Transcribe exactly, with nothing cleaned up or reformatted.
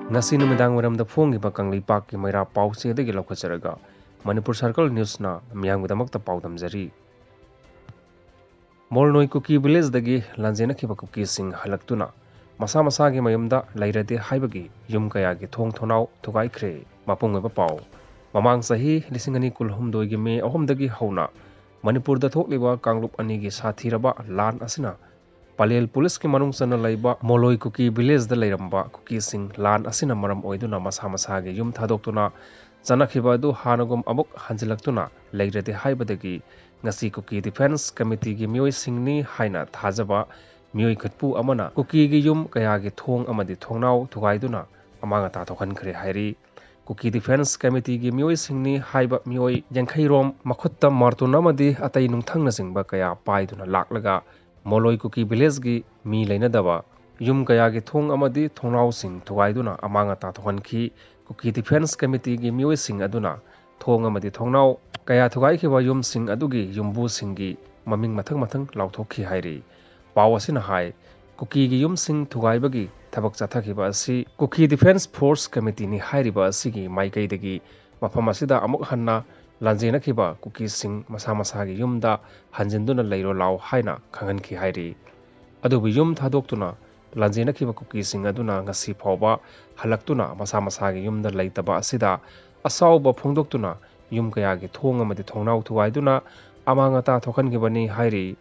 ꯉꯁꯤ ꯅꯨꯃꯤꯗꯥꯡ ꯋꯥꯏꯔꯝꯗ ꯐꯣꯡꯈꯤꯕ ꯀꯪꯂꯩꯄꯥꯛꯀꯤ ꯃꯩꯔꯥ ꯄꯥꯎꯆꯦꯗꯒꯤ ꯂꯧꯈꯠꯆꯔꯒ ꯃꯅꯤꯄꯨꯔ ꯁꯔꯀꯜ ꯅ꯭ꯌꯨꯁꯅ ꯃꯤꯌꯥꯝꯒꯤꯗꯃꯛꯇ ꯄꯥꯎꯗꯝꯖꯔꯤ꯫ ꯃꯣꯜꯅꯣꯏ ꯀꯨꯀꯤ ꯚꯤꯂꯦꯖꯗꯒꯤ ꯂꯥꯟꯖꯦꯟꯅꯈꯤꯕ ꯀꯨꯀꯤꯁꯤꯡ ꯍꯜꯂꯛꯇꯨꯅ ꯃꯁꯥ ꯃꯁꯥꯒꯤ ꯃꯌꯨꯝꯗ ꯂꯩꯔꯗꯦ ꯍꯥꯏꯕꯒꯤ ꯌꯨꯝ ꯀꯌꯥꯒꯤ ꯊꯣꯡ ꯊꯣꯡꯅꯥꯎ ꯊꯨꯒꯥꯏꯈ꯭ꯔꯦ꯫ ꯃꯄꯨꯡ ꯑꯣꯏꯕ ꯄꯥꯎ꯫ ꯃꯃꯥꯡ ꯆꯍꯤ ꯂꯤꯁꯤꯡ ꯑꯅꯤ ꯀꯨꯟꯍꯨꯝꯗꯣꯏꯒꯤ ꯃꯦ ꯑꯍꯨꯝꯗꯒꯤ ꯍꯧꯅ ꯃꯅꯤꯄꯨꯔꯗ ꯊꯣꯛꯂꯤꯕ ꯀꯥꯡꯂꯨꯞ ꯑꯅꯤꯒꯤ ꯁꯥꯊꯤꯔꯕ ꯂꯥꯟ ꯑꯁꯤꯅ ꯄꯂꯦꯜ ꯄꯨꯂꯤꯁꯀꯤ ꯃꯅꯨꯡ ꯆꯟꯅ ꯂꯩꯕ ꯃꯣꯂꯣꯏ ꯀꯨꯀꯤ ꯚꯤꯂꯦꯖꯗ ꯂꯩꯔꯝꯕ ꯀꯨꯀꯤꯁꯤꯡ ꯂꯥꯟ ꯑꯁꯤꯅ ꯃꯔꯝ ꯑꯣꯏꯗꯨꯅ ꯃꯁꯥ ꯃꯁꯥꯒꯤ ꯌꯨꯝ ꯊꯥꯗꯣꯛꯇꯨꯅ ꯆꯠꯅꯈꯤꯕ ꯑꯗꯨ ꯍꯥꯟꯅꯒꯨꯝ ꯑꯃꯨꯛ ꯍꯟꯖꯤꯜꯂꯛꯇꯨꯅ ꯂꯩꯔꯗꯦ ꯍꯥꯏꯕꯗꯒꯤ ꯉꯁꯤ ꯀꯨꯀꯤ ꯗꯤꯐꯦꯟꯁ ꯀꯃꯤꯇꯤꯒꯤ ꯃꯤꯑꯣꯏꯁꯤꯡꯅꯤ ꯍꯥꯏꯅ ꯊꯥꯖꯕ ꯃꯤꯑꯣꯏ ꯈꯨꯠꯄꯨ ꯑꯃꯅ ꯀꯨꯀꯤꯒꯤ ꯌꯨꯝ ꯀꯌꯥꯒꯤ ꯊꯣꯡ ꯑꯃꯗꯤ ꯊꯣꯡꯅꯥꯎ ꯊꯨꯒꯥꯏꯗꯨꯅ ꯑꯃꯥꯡ ꯑꯇꯥ ꯊꯣꯛꯍꯟꯈ꯭ꯔꯦ ꯍꯥꯏꯔꯤ꯫ ꯀꯨꯀꯤ ꯗꯤꯐꯦꯟꯁ ꯀꯃꯤꯇꯤꯒꯤ ꯃꯤꯑꯣꯏꯁꯤꯡꯅꯤ ꯍꯥꯏꯕ ꯃꯤꯑꯣꯏ ꯌꯥꯡꯈꯩꯔꯣꯝ ꯃꯈꯨꯠꯇ ꯃꯥꯔꯇꯨꯟ ꯑꯃꯗꯤ ꯑꯇꯩ ꯅꯨꯡꯊꯪꯅꯆꯤꯡꯕ ꯀꯌꯥ ꯄꯥꯏꯗꯨꯅ ꯂꯥꯛꯂꯒ ꯃꯣꯂꯣꯏ ꯀꯨꯀꯤ ꯚꯤꯂꯦꯖꯀꯤ ꯃꯤ ꯂꯩꯅꯗꯕ ꯌꯨꯝ ꯀꯌꯥꯒꯤ ꯊꯣꯡ ꯑꯃꯗꯤ ꯊꯣꯡꯅꯥꯎꯁꯤꯡ ꯊꯨꯒꯥꯏꯗꯨꯅ ꯑꯃꯥꯡ ꯑꯇꯥ ꯊꯣꯛꯍꯟꯈꯤ꯫ ꯀꯨꯀꯤ ꯗꯤꯐꯦꯟꯁ ꯀꯃꯤꯇꯤꯒꯤ ꯃꯤꯑꯣꯏꯁꯤꯡ ꯑꯗꯨꯅ ꯊꯣꯡ ꯑꯃꯗꯤ ꯊꯣꯡꯅꯥꯎ ꯀꯌꯥ ꯊꯨꯒꯥꯏꯈꯤꯕ ꯌꯨꯝꯁꯤꯡ ꯑꯗꯨꯒꯤ ꯌꯨꯝꯕꯨꯁꯤꯡꯒꯤ ꯃꯃꯤꯡ ꯃꯊꯪ ꯃꯊꯪ ꯂꯥꯎꯊꯣꯛꯈꯤ ꯍꯥꯏꯔꯤ꯫ ꯄꯥꯎ ꯑꯁꯤꯅ ꯍꯥꯏ, ꯀꯨꯀꯤꯒꯤ ꯌꯨꯝꯁꯤꯡ ꯊꯨꯒꯥꯏꯕꯒꯤ ꯊꯕꯛ ꯆꯠꯊꯈꯤꯕ ꯑꯁꯤ ꯀꯨꯀꯤ ꯗꯤꯐꯦꯟꯁ ꯐꯣꯔꯁ ꯀꯃꯤꯇꯤꯅꯤ ꯍꯥꯏꯔꯤꯕ ꯑꯁꯤꯒꯤ ꯃꯥꯏꯀꯩꯗꯒꯤ ꯃꯐꯝ ꯑꯁꯤꯗ ꯑꯃꯨꯛ ꯍꯟꯅ ꯂꯥꯟꯖꯦꯟꯅꯈꯤꯕ ꯀꯨꯀꯤꯁꯤꯡ ꯃꯁꯥ ꯃꯁꯥꯒꯤ ꯌꯨꯝꯗ ꯍꯟꯖꯤꯟꯗꯨꯅ ꯂꯩꯔꯣ ꯂꯥꯎ ꯍꯥꯏꯅ ꯈꯪꯍꯟꯈꯤ ꯍꯥꯏꯔꯤ꯫ ꯑꯗꯨꯕꯨ ꯌꯨꯝ ꯊꯥꯗꯣꯛꯇꯨꯅ ꯂꯥꯟꯖꯦꯟꯅꯈꯤꯕ ꯀꯨꯀꯤꯁꯤꯡ ꯑꯗꯨꯅ ꯉꯁꯤ ꯐꯥꯎꯕ ꯍꯜꯂꯛꯇꯨꯅ ꯃꯁꯥ ꯃꯁꯥꯒꯤ ꯌꯨꯝꯗ ꯂꯩꯇꯕ ꯑꯁꯤꯗ ꯑꯁꯥꯎꯕ ꯐꯣꯡꯗꯣꯛꯇꯨꯅ ꯌꯨꯝ ꯀꯌꯥꯒꯤ ꯊꯣꯡ ꯑꯃꯗꯤ ꯊꯣꯡꯅꯥꯎ ꯊꯨꯒꯥꯏꯗꯨꯅ ꯑꯃꯥꯡ ꯑꯇꯥ ꯊꯣꯛꯍꯟꯈꯤꯕꯅꯤ ꯍꯥꯏꯔꯤ꯫